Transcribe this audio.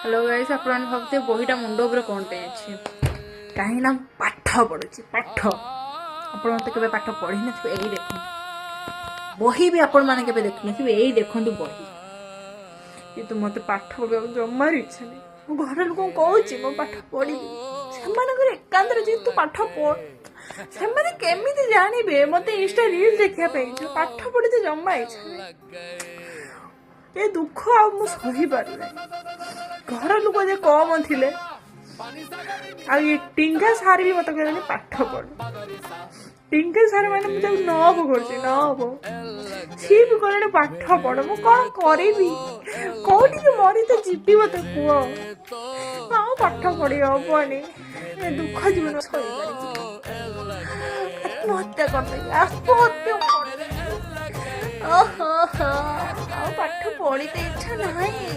Hello guys, ଆପଣମାନେ ଭାବୁଥିବେ ବହିଟା ମୁଣ୍ଡ ଉପରେ କ'ଣ ପାଇଁ ଅଛି। କାହିଁକି ନା ମୁଁ ପାଠ ପଢ଼ୁଛି, ପାଠ। ଆପଣ ତ କେବେ ପାଠ ପଢ଼ିନଥିବେ। ଏଇ ଦେଖନ୍ତୁ ବହି ବି ଆପଣମାନେ କେବେ ଦେଖିନଥିବେ। ଏଇ ଦେଖନ୍ତୁ ବହି। କିନ୍ତୁ ମୋତେ ପାଠ ପଢ଼ିବାକୁ ଜମାରୁ ଇଚ୍ଛା ନାହିଁ। ମୁଁ ଘର ଲୋକଙ୍କୁ କହୁଛି ମୁଁ ପାଠ ପଢ଼ିବି, ସେମାନଙ୍କର ଏକାନ୍ତରେ ଯେହେତୁ ପାଠ ପଢ଼, ସେମାନେ କେମିତି ଜାଣିବେ? ମୋତେ ଇନଷ୍ଟା ରିଲ୍ ଦେଖିବା ପାଇଁ ଇଚ୍ଛା, ପାଠ ପଢ଼ିତେ ଜମା ଇଚ୍ଛା ନାହିଁ। ଏ ଦୁଃଖ ଆଉ ମୁଁ ସହିପାରୁନାହିଁ। ଘର ଲୋକ ଯେ କମ ଥିଲେ, ଆଉ ଏ ଟିଙ୍ଗା ସାର୍ ବି ମତେ କହିଲେଣି ପାଠ ପଢ। ଟିଙ୍ଗା ସାର୍ ମାନେ ମୁଁ ତାକୁ ନବ କରୁଛି ନବ, ସିଏ ବି କହିଲେଣି ପାଠ ପଢ। ମୁଁ କଣ କରିବି? କୋଉଠିକି ମରି ତ ଯିବି, ମତେ କୁହ। ଆଉ ପାଠ ପଢି ହବନି। ଏ ଦୁଃଖ ଜୀବନ ସହିପାରିବି? ଆତ୍ମହତ୍ୟା କରିଦେବି, ଆତ୍ମହତ୍ୟା କରିଦେବି। ଓହୋ, ଆଉ ପାଠ ପଢିତେ ଇଚ୍ଛା ନାହିଁ।